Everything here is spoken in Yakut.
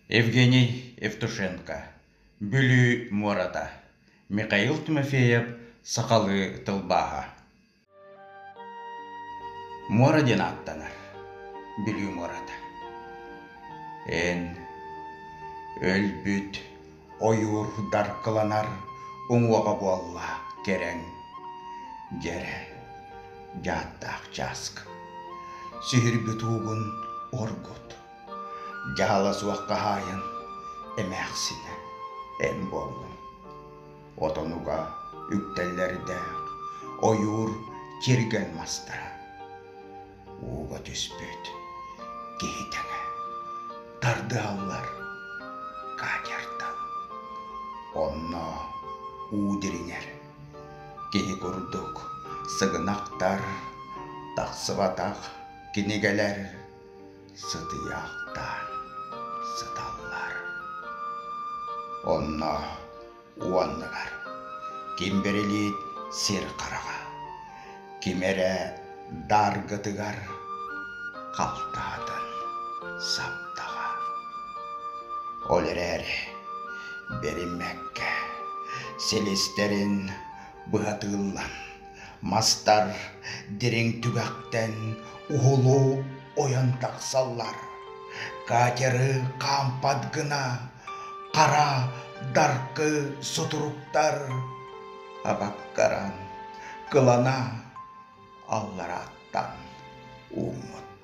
Евгений Евтушенко Бүлүү муората Михаил Тимофеев сахалыы тылбааһа Муора диэн ааттанар Бүлүү муората Эн өлбүт ойуур даркыланар уҥуоҕа буолла кэрэҥ дьэрэ дьааттаах чааскы сүһүрбүт уугун оргут Дьаһала суох хаһаайын эмээхсинэ эн буоллуҥ. Отонуга үктэллэрдээх ойуур тиргэл мастара. Ууга түспүт киһи тэҥэ тардыһаллар катертан. Онно уу дириҥэр киһи курдук сыгынахтар, тахсыбатах кинигэлэр сытыйаахтаан сыталлар. Онно уоннугар ким бэрилиит сир хараҕа, ким эрэ дааргытыгар халтаһатын саптаҕа. Ол эрээри бэриммэккэ силистэрин быһа тыыллан Мастар дириҥ түгэхтэн уһулу ойон тахсаллар. Катеры хаампат гына хара даркы сутуруктар абаккаран кылана алларааттан ууммуттар.